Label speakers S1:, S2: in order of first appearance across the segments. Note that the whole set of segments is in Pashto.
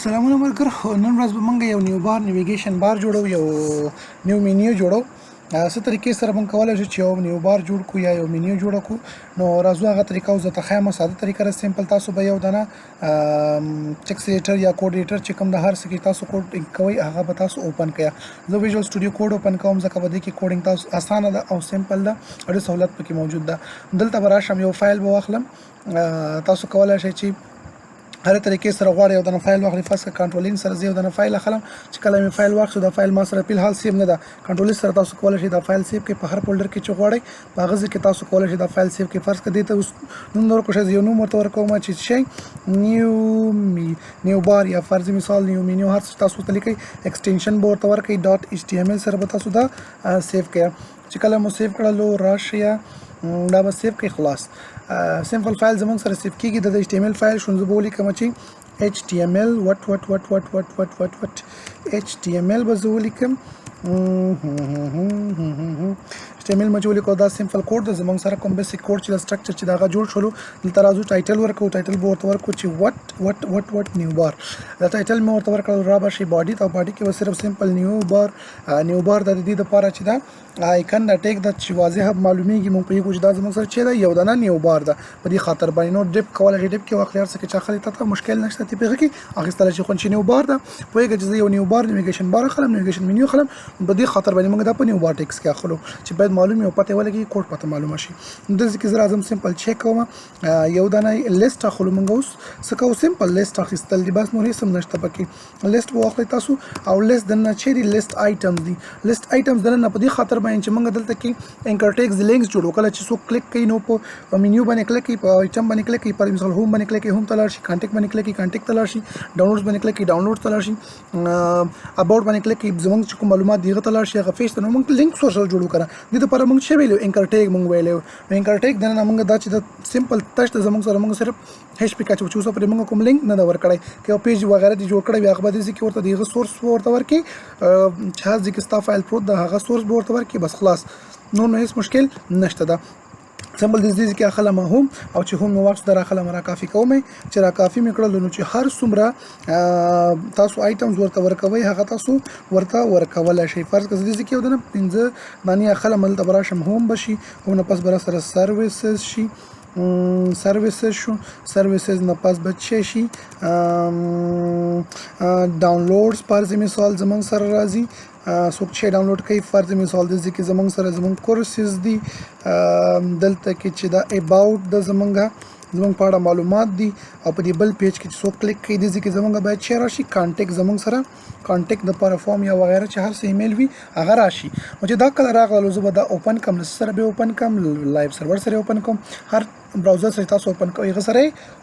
S1: سلامونه ملګرو، نن ورځ به موږ یو new bar navigation bar جوړو، یو new menu جوړو. څه طریقې سره موږ کولای شو چې یو new bar جوړ کړو یا یو مینیو جوړ کړو؟ نو راځو هغه طریقه اوس درته ښیم. ساده طریقه ده، simple. تاسو به یو دانه text editor یا code editor چې کوم د هر څه کې تاسو کوډ کوئ هغه به تاسو open کړئ. زه Visual Studio Code open کوم، ځکه په دې کې coding تاسو اسانه ده او simple ده او ډېر سهولت پکې موجود ده. دلته به راشم، یو فایل به واخلم. تاسو کولای شئ چې هر طریقې سره غواړئ یو دنه فایل واخلئ. فرض کړه Control N سره زه یو دنه فایل اخلم. چې کله مې فایل واخیستو، دا فایل ما سره په الحال save نه ده. Control S سره تاسو کولای شئ دا فایل save کړئ. په هر folder کې چې غواړئ په هغه ځای کې تاسو کولای شئ دا فایل save کړئ. فرض کړه دې ته اوس نوم ورکړو، شئ یو نوم ورته ورکوم چې شی new می new bar یا فرض مثال new menu، هر څه تاسو ورته لیکئ. extension به ورته ورکړئ، .html سره به تاسو دا save کړئ. چې کله مو save کړلو، راشئ دا به save کړئ، خلاص. simple فایل زمونږ سره save کیږي. د HTML فایل شو. زه به ولیکم چې HTML what what what what what what what what HTML به زه ولیکم. HTML مې چې ولیکو، دا simple code د زمونږ سره کوم basic code چې د structure چې داغه جوړ شولو. دلته راځو، title ورکو، title به ورته ورکو چې what what what what new bar. دا title مې ورته ورکړل. را به شي body ته، body کې به صرف simple new bar new bar د دې لپاره چې دا icon دا tag د چې واضح معلومیږي، مونږ پوهیږو چې دا زموږ سره چې دا یو دانه new bar ده. په دې خاطر باندې نو div کولای شي div کې واخلي، هر څه کې چې اخلي ته مشکل نشته، ته پیغه کې اخیستل شي. خو چې new bar ده، پوهیږي چې زه یو new bar navigation bar اخلم، navigation menu اخلم. په دې خاطر باندې موږ دا په new bar tags کې اخلو چې باید معلوم یو پته ولګي، کوډ پته معلومه شي. دلته کې زه راځم، simple check کوم، یو دانه لیست اخلو. موږ اوس څه کوو؟ simple list اخیستل دي بس، نور هیڅ هم نشته پکې. لیست به واخلئ تاسو او لیست دننه چې دي list items دي. list items دننه په دې خاطر باندې چې موږ دلته کې anchor tags links جوړو. کله چې څوک کلیک کوي نو په مینیو باندې کلیک کوي، په آیټم باندې کلیک کوي، پر مثال home باندې کلیک کوي، home ته لاړ شي، contact باندې کلیک کوي، contact ته لاړ شي، downloads باندې کلیک کوي، download ته لاړ شي، about باندې کلیک کوي، زموږ چې کوم معلومات دی هغه ته لاړ شي، هغه page ته. نو موږ لینک سره جوړو کړه. دې لپاره موږ څه ویلو؟ anchor tag موږ ویلو. anchor tag دننه موږ دا چې د simple تش د زموږ سره موږ صرف H P کچ چې اوس پرې موږ کوم لینک نه ده ورکړی. که یو page وغیرہ دې جوړ کړی وي، هغه به دې کې ورته دغه source ورته ورکړي چې هر ځای کې ستا فایل پروت ده هغه source به ورته ورکړي، بس خلاص، نور نو هیڅ مشکل نشته. ده simple دې کې اخلم home او چې home مې واخیست در اخلم، را کافي کوم. چې را کافي مې کړل نو چې هر څومره تاسو items ورته ورکوئ هغه تاسو ورته ورکولی شئ. فرض کړه زه دې کې یو دنه 5 دانې اخلم، دلته به راشم، home به شي، home نه پس به را سره services شي، services شو، services نه پس به څه شي؟ downloads فرض مثال زمونږ سره راځي. څوک چې download کوي، فرض مثال د کې زمونږ سره زمونږ courses دي. دلته کې چې دا about د زمونږ په اړه معلومات دي او په دې بل page کې چې څوک کلیک کوي، دې کې زمونږ باید چې راشي contact، زمونږ سره contact د پاره form یا وغیرہ چې هر څه ایمیل وي هغه راشي. نو چې دا کله راغلو زه به دا open کم، له سره به open کم، live server سره open کوم، هر browser سره تاسو open کوئ هغه سره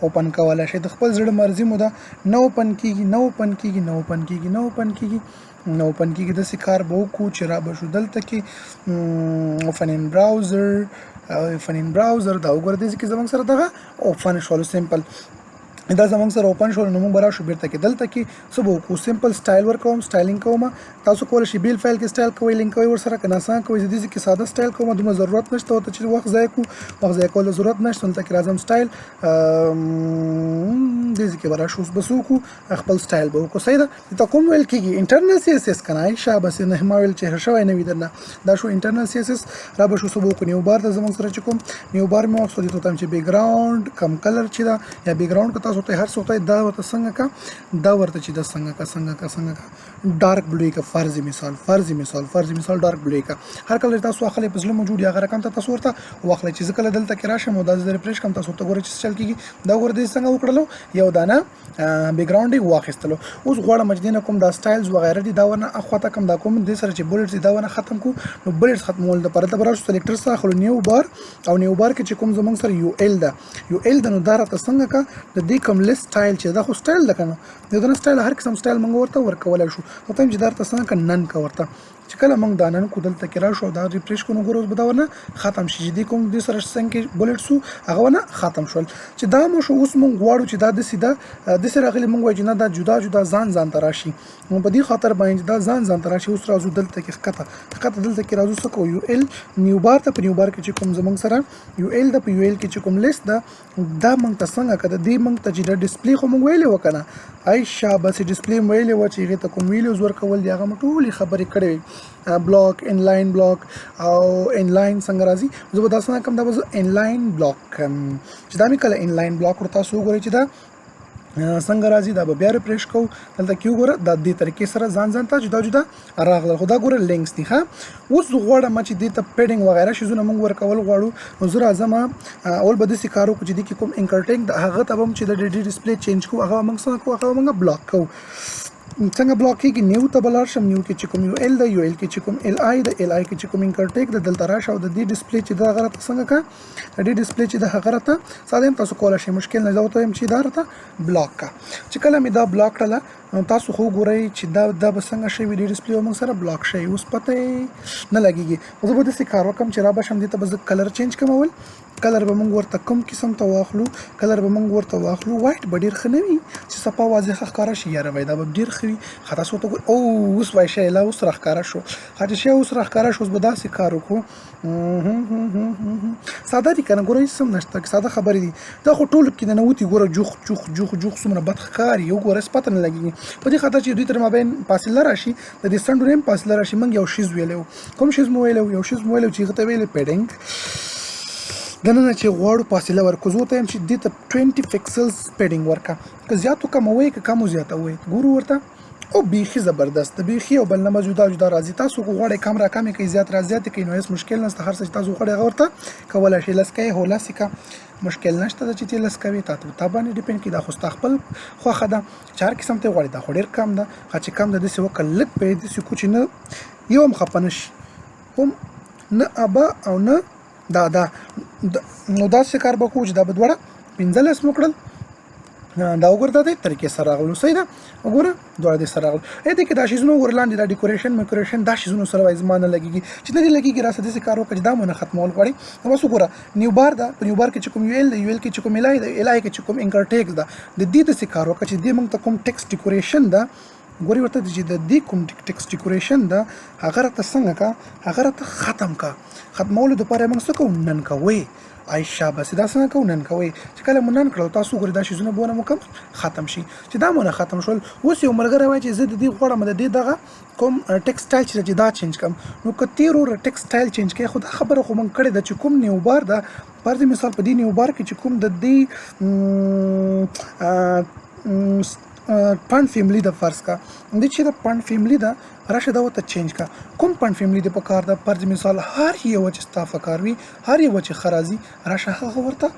S1: open کولی شئ، د خپل زړه مرضي مو ده. نه open کیږي، نه open کیږي، نه open کیږي، نه open کیږي، نه open کیږي. داسې کار به وکړو چې را به شو دلته کې open in browser، open in browser. دا وګوره، دې کې زموږ سره دغه open شول. simple دا زموږ سره open شول. نو موږ به راشو بیرته کې دلته کې څه به وکړو؟ simple style ورکوم، styling کوم. تاسو کولی شئ بیل فایل کې سټایل کوئ، لینک کوئ ورسره، که نه څنګه کوئ. زه دې کې ساده سټایل کوم، دومره ضرورت نشته ورته چې وخت ضایع کړو، وخت ضایع کولو ضرورت نشته. دلته کې راځم سټایل، دې کې به راشو، اوس به څه وکړو؟ خپل سټایل به وکړو. صحیح ده، دې ته کوم ویل کېږي؟ internal CSS که نه؟ شابه سې نه ما ویل چې هېر شوی نه وي درنه. دا شو internal CSS. را به شو، څه به وکړو؟ new bar ته زموږ سره چې کوم new bar مې واخیستو، دې ته چې background کم color چې ده یا background که تاسو ته هر څه ته دا ورته څنګه کا، دا ورته چې دا څنګه کا، څنګه کا، څنګه کا، dark blue کا، فرض مثال، فرض مثال، فرض مثال dark blue کا. هر کله تاسو اخلي په زړه موجود یا هغه رقم ته تاسو ورته واخلئ. چې زه کله دلته کې راشم او دا زه refresh کوم، تاسو ته ګورئ چې څه چل کېږي. دا ګوره دې څنګه وکړلو، یو دانه background یې واخیستلو. اوس غواړم چې دې نه کوم دا styles وغیره دي دا ورنه اخوا ته کوم، دا کوم دې سره چې bullets دي دا ورنه ختم کو. نو bullets ختمول دپاره ته به راشو، selector سره اخلو new bar او new bar کې چې کوم زموږ سره ul ده، ul ده. نو دا راته څنګه کا د دې کوم list style چې دا خو سټایل ده که نه، د دې سټایل هر قسم سټایل موږ ورته ورکولی شو. نو ته چې دا راته څنګه که none کا ورته، چې کله موږ دا none کو دلته کې راشو او دا refresh کړو، نو ګوره اوس به دا ورنه ختم شي چې دې کوم دې سره څنګه کې bullet سو هغه ورنه ختم شول. چې دا مو شو. اوس موږ غواړو چې دا داسې ده، داسې راغلي، موږ وایو چې نه دا جدا جدا ځان ځان ته راشي. نو په دې خاطر باندې چې دا ځان ځان ته راشي، اوس راځو دلته کې ښکته ښکته دلته کې راځو، څه کوو؟ ul new bar ته، په new bar کې چې کوم زموږ سره ul ده، په ul کې چې کوم لیست ده، دا موږ ته څنګه که د دې موږ ته چې دا display خو موږ ویلې وه که نه، ای شابه چې ډیسپلی مو ویلې وه چې هغې ته کوم ویلیوز ورکول دي، هغه مو ټولې خبرې کړې وې. بلاک، انلاین بلاک او انلاین څنګه راځي، زه به دا څنګه کوم، دا به زه انلاین بلاک کوم. چې دا مې کله انلاین بلاک کړو، تاسو وګورئ چې دا څنګه راځي. دا به بیا ریفرش کوو. دلته کې وګوره، دا دې طریقې سره ځان ځان ته جدا جدا راغله، خو دا ګوره لینکس دي. ښه، اوس زه غواړم چې دې ته پیډینګ وغیره شیزونه موږ ورکول غواړو، نو زه راځم. اول به داسې کار وکړو چې دې کې کوم انکر ټینګ د هغه ته به هم چې د دې ډیسپلی چینج کوو، هغه موږ څنګه کوو؟ هغه به موږ بلاک کوو. څنګه بلاک کېږي؟ نیو ته به لاړ شم، نیو کې چې کوم یو ال ده، یو ال کې چې کوم ال آی ده، ال آی کې چې کوم انکر ټیګ ده، دلته راشه او د دې ډیسپلی چې ده هغه راته څنګه که، د دې ډیسپلی چې ده هغه راته ساده هم تاسو کولی شئ، مشکل نه. زه ورته وایم چې دا راته بلاک کا. چې کله مې دا بلاک کړله، نو تاسو خو وګورئ چې دا به څنګه شوي. دې ډیسپلی به موږ سره بلاک شي، اوس پته یې نه لګېږي. زه به داسې کار وکړم چې را به شم، دې ته به زه کلر چینج کوم. اول کلر به موږ ورته کوم قسم ته واخلو؟ کلر به موږ ورته واخلو وایټ به ډېر ښه نه وي چې صفا واضح ښکاره شي. یاره وای دا به ډېر ښه وي. ښه، تاسو ورته ګورئ، او اوس وای شی لا اوس راښکاره شو. ښه، چې شی اوس راښکاره شو، اوس به داسې کار وکړو. ساده دي که نه؟ ګوره، هېڅ هم نشته، ساده خبرې دي. دا خو ټولو کې ننوتي. ګوره، جوخ جوخ جوخ جوخ څومره بد ښکاري، وګوره، هېڅ پته نه لګېږي. په دې خاطر چې دوی تر مابین فاصله راشي، د دې څنډو نه هم فاصله راشي، موږ یو شیز ویلی و. کوم شیز مو ویلی و؟ یو شیز مو ویلی و چې هغه ته ویلې پیډینګ. دننه چې غواړو فاصله ورکړو، زه ورته وایم چې دې ته 20 پکسلز پیډینګ ورکړه. که زیاتو کموئ، که کمو زیاتوئ، ګورو ورته. او بیخي زبردست، بیخي او بل نه جدا جدا راځي. تاسو که غواړئ کم را کمې کوي، زیات را زیاتې کوي، نو هېڅ مشکل نشته. هر څه چې تاسو غواړئ هغه ورته کولی شئ. لس کوي، هو لس یې که، مشکل نشته چې ته لس کوي، تا ته تا باندې ډیپند کوي. دا خو ستا خپل خوښه ده چې هر قسم ته غواړې. دا خو ډېر کم ده. ښه، چې کم ده داسې وکړه، لږ به یې داسې کړو چې نه یو هم خفه نه شي، هم نه ابا او نه دادا. نو داسې کار به کوو چې دا به دواړه 15 مو کړل. دا وګوره، دا دې طریقې سره راغلو. صحیح ده، وګوره، دواړه دې سره راغلو. ای دې کې دا شیزونه وګوره، لاندې دا ډیکوریشن میکوریشن دا شیزونو سره وایي زما نه لګېږي. چې نه دې لګېږي، راسه داسې کار وکړه چې دا مو نه ختمول غواړي. نو بس وګوره، نیو بار ده، په نیو بار کې چې کوم یو ال ده، یو ال کې چې کوم ال آی ده، ال آی کې چې کوم انکر ټیکس ده، د دې داسې کار وکړه چې دې موږ ته کوم ټیکس ډیکوریشن ده، ګوري ورته چې د دې کوم ټیکس ډیکوریشن ده هغه راته څنګه کا، هغه راته ختم کا. ختمولو دپاره موږ څه کوو؟ نن کوئ. ای شابه، دا څنګه کوو؟ نن کوئ. چې کله مو نن کړل، تاسو وګورئ، دا شیزونه به ونه مکمل ختم شي. چې دا مو نه ختم شول، اوس یو ملګری وایي چې زه د دې غواړم د دې دغه کوم ټیکسټایل چې دا چینج کړم. نو که تیر ور ټیکسټایل چینج کړي، خو دا خبره خو موږ کړې ده چې کوم نیو بار ده، فرض مثال په دې نیو بار کې چې کوم د دې پند فیملی ده، فرض کا د چې د پند فیملی ده، راشه دا ورته چینج کا. کوم پند فیملی د پکار ده؟ فرض مثال هر یو چې ستا فکار وي، هر یو چې ښه راځي، راشه هغه ورته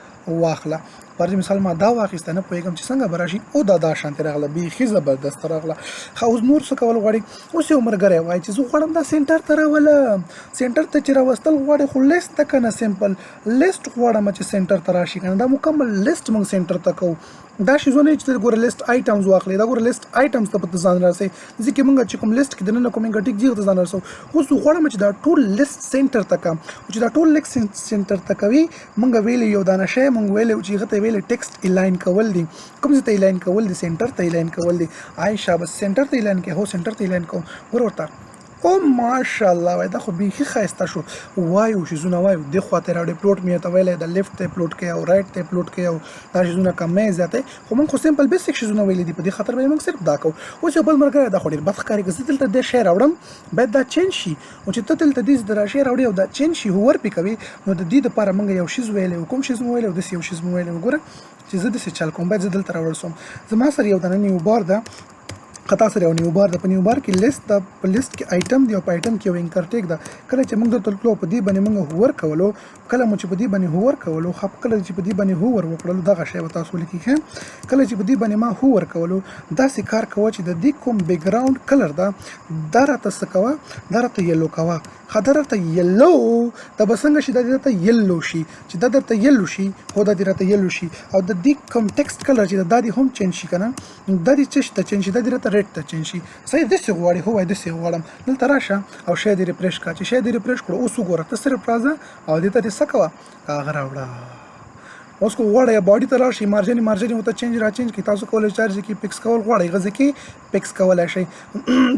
S1: واخله. فرض مثال ما دا واخیسته، نه پوهېږم چې څنګه به راشي. او دا شانتې راغله، بیخي زبردست راغله. ښه، اوس نور څه کول غواړي؟ اوس یو ملګری وایي چې زه غواړم دا سینټر ته راولم. سینټر ته چې راوستل غواړي، خو لیست ته که نه، سمپل لیست غواړم چې سینټر ته راشي که نه. دا مکمل لیست موږ سینټر ته کوو. دا شیزونه چې ته ګوره لیست آیټمز واخلې، دا ګوره لیست آیټمز ته په ځان راسي، ځکه موږ چې کوم لیست کې دننه کوم ټیک دی ته ځان راسو. اوس غواړم چې دا ټول لیست سینټر ته کم، چې دا ټول لیست سینټر ته کوي، موږ ویلې یو دانه شی، موږ ویلې چې هغه ته ویلې ټیکسټ الاین کول دي. کوم ځای ته الاین کول دي؟ سینټر ته الاین کول دي. آی شابه، سینټر ته الاین کوي، هو سینټر ته الاین کوم. ګوره ورته، او ماشاءالله، وای دا خو بیخي ښایسته شو. وایو شیزونه وایو دې خوا ته راوړې، پلوټ مې ورته ویلی د لیفټ ته پلوټ کوي او رایټ ته پلوټ کوي او دا شیزونه کمې زیاتې، خو موږ خو سمپل بیسیک شیزونه ویلي دي، په دې خاطر باندې موږ صرف دا کوو. اوس یو بل ملګری، دا خو ډېر بد ښکاري، که زه دلته دې شی راوړم باید دا چینج شي. او چې ته دلته دې دا شی راوړې او دا چینج شي، هوور پې کوي، نو د دې دپاره موږ یو شیز ویلی و. کوم شیز مو ویلی و؟ داسې یو شیز مو ویلی و. ګوره چې زه داسې چل کوم، باید زه دلته راوړل سوم. زما سره یو دانه نیو بار ده، خطا سره یو نیو بار ده، په نیو بار کې لیست ده، په لیست کې آیټم دی او په آیټم کې یو انکر ټیګ ده. کله چې موږ دلته تلو په دې باندې موږ هوور کولو، کله مو چې په دې باندې هوور کولو، خپ کله چې په دې باندې هوور وکړلو، دغه شی به تاسو ولیکئ. ښه، کله چې په دې باندې ما هوور کولو، داسې کار کوه چې د دې کوم بیکګراوند کلر ده دا راته څه کوه، دا راته یلو کوه. ښه، دا راته یلو دا به څنګه شي؟ دا دې راته یلو شي. چې دا درته یلو شي، هو دا دې راته یلو شي. او د دې کوم ټیکسټ کلر چې دا دې هم چینج شي که نه، دا دې څه شي ته چینج شي؟ دا دې راته ریډ ته چینج شي. صحیح، داسې غواړي؟ هو وایي داسې غواړم. دلته راشه او شی دې ریفرش کړه. چې شی دې ریفرش کړو، اوس وګوره، ته صرف راځه او دې ته دې څه کوه، هغه راوړه. اوس که غواړئ باډي ته راشئ، مارجن ورته چینج را چینج کړئ. تاسو کولی شئ چې کې فکس کول غواړئ، هغه ځای کې فکس کولی شئ.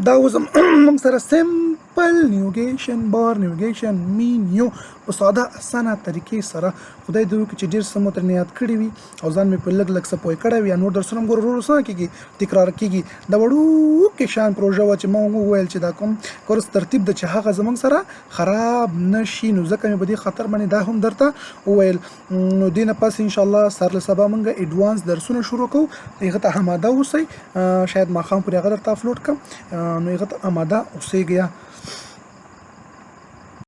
S1: دا اوس موږ سره سیم سمپل نیوګیشن بار، نیوګیشن مینیو په ساده اسانه طریقې سره. خدای دې وکړي چې ډېر څه مو ترېنه یاد کړي وي او ځان مې په لږ لږ څه پوه کړی وي. نور درسونه هم ګوره ورو ورو څنګه کېږي، تکرار کېږي. دا وړوکی شان پروژه وه چې ما وویل چې دا کوم کورس ترتیب ده چې هغه زموږ سره خراب نه شي، نو ځکه مې په دې خاطر باندې دا هم درته وویل. نو دې نه پس ان شاء الله سر له سبا مونږ ایډوانس درسونه شروع کوو، هغه ته آماده اوسئ. شاید ماښام پورې هغه درته اپلوډ کړم، نو هغه ته آماده اوسئ.